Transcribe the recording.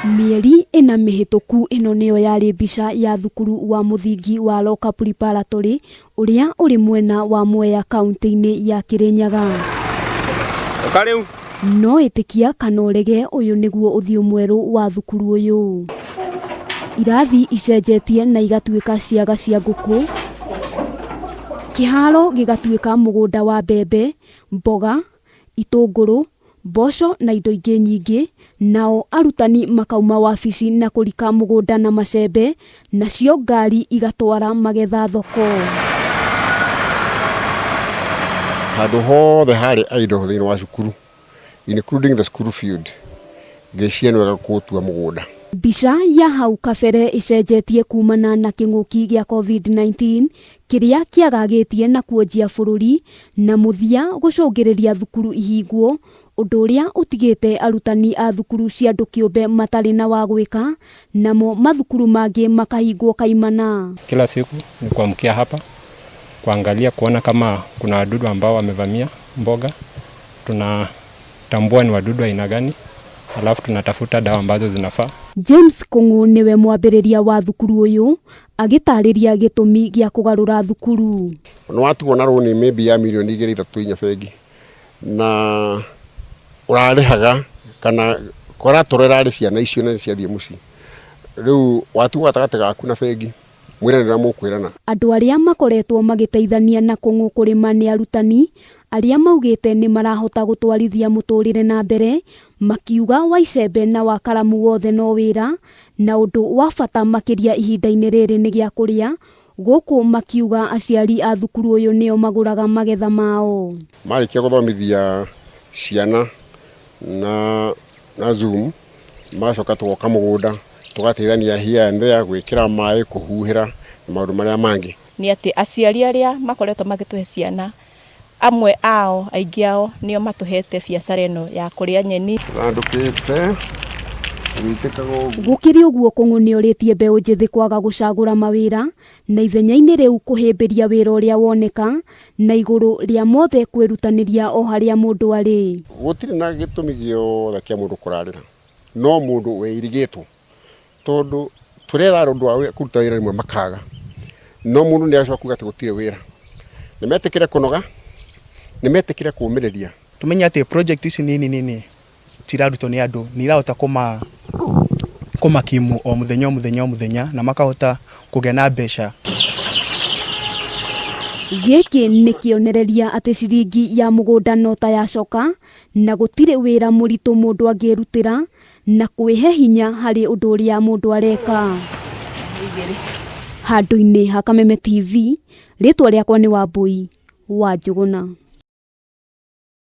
Mĩeri ĩna mĩhĩtũku ĩno nĩyo yarĩ mbica ya thukuru wa mũthingi wa Loka Preparatory ũrĩa ũrĩ mwena wa Mwea kaunti-inĩ ya Kĩrĩnyaga. Ũka rĩu. No ĩtĩkia kana ũrege ũyũ nĩguo ũthiũ mwerũ wa thukuru ũyũ. Irathi icenjetie na igatuĩka ciaga cia ngũkũ, kĩharo gĩgatuĩka mũgũnda wa mbembe, mboga, itũngũrũ, mboco na indo ingĩ nyingĩ, nao arutani makauma wabici na kũrika mũgũnda na macembe, nacio ngari igatwara magetha thoko. Handũ hothe harĩ idle thĩinĩ wa cukuru including the school field ngĩciria nĩ wega kũũtua mũgũnda. Mbica ya hau kabere ĩcenjetie kumana na kĩng'ũki gĩa COVID-19 kĩrĩa kĩagagĩtie na kuonjia bũrũri na mũthia gũcũngĩrĩria thukuru ihingwo, ũndũ ũrĩa ũtigĩte arutani a thukuru cia andũ kĩũmbe matarĩ na wa gwĩka, namo mathukuru mangĩ makahingwo kaimana. Kila siku ni kuamkia hapa kuangalia kuona kama kuna wadudu ambao wamevamia mboga, tunatambua ni wadudu aina gani, alafu tunatafuta dawa ambazo zinafaa. James Kung'u nĩwe mwambĩrĩria wa thukuru ũyũ agĩtarĩria gĩtũmi gĩa kũgarũra thukuru. Nĩ watigwo na rũni maybe ya mirioni igĩrĩ ithatũ inya bengi na ũrarĩhaga kana collateral ĩrarĩ ciana icio na ciathiĩ mũciĩ, rĩu watigwo gatagatĩ gaku na bengi mwĩrane ũrĩa mũkwĩrana. Andũ arĩa makoretwo magĩteithania na Kung'u kũrĩma nĩ arutani arĩa maugĩte nĩ marahota gũtwarithia mũtũrĩre na mbere, makiuga wa icembe na wa karamu wothe no wĩra, na ũndũ wa bata makĩria ihinda-inĩ rĩrĩ nĩ gĩa kũrĩa, gũkũ makiuga aciari a thukuru ũyũ nĩo magũraga magetha mao. Marĩkia gũthomithia ciana na Zoom magacoka tũgoka mũgũnda tũgateithania here and there gwĩkĩra maĩ, kũhuhĩra na maũndũ marĩa mangĩ. Nĩ atĩ aciari arĩa makoretwo magĩtũhe ciana amwe ao aingĩ ao nĩo matũhete biacara ĩno ya kũrĩa nyeni. Thandũkĩte gũitĩkaga ũguo. Gũkĩrĩ ũguo Kung'u nĩorĩtie mbeũ njĩthĩ kwaga gũcagũra mawĩra na ithenya-inĩ rĩu kũhĩmbĩria wĩra ũrĩa woneka na igũrũ rĩa mothe kwĩrutanĩria o harĩa mũndũ arĩ. Gũtirĩ na gĩtũmi gĩothe kĩa mũndũ kũrarĩra no mũndũ wĩirigĩtwo tondũ tũretha andũ a kũruta wĩra rĩmwe makaga no mũndũ nĩ acoka kuga atĩ gũtirĩ wĩra. Nĩ metĩkĩre kũnoga, nĩ metĩkĩre kũũmĩrĩria. Tumenye atĩ project ici nini nini cirarutwo nĩ andũ nĩ irahota kũmakimu o mũthenya o mũthenya o mũthenya na makahota kũgĩa na mbeca. Gĩkĩ nĩ kĩonereria atĩ ciringi ya mũgũnda no ta yacoka na gũtirĩ wĩra mũritũ mũndũ angĩrutĩra na kwĩhe hinya harĩ ũndũ ũrĩa mũndũ areka. Handũ-inĩ ha Kameme TV, rĩtwa rĩakwa nĩ Wambui wa Njũgũna.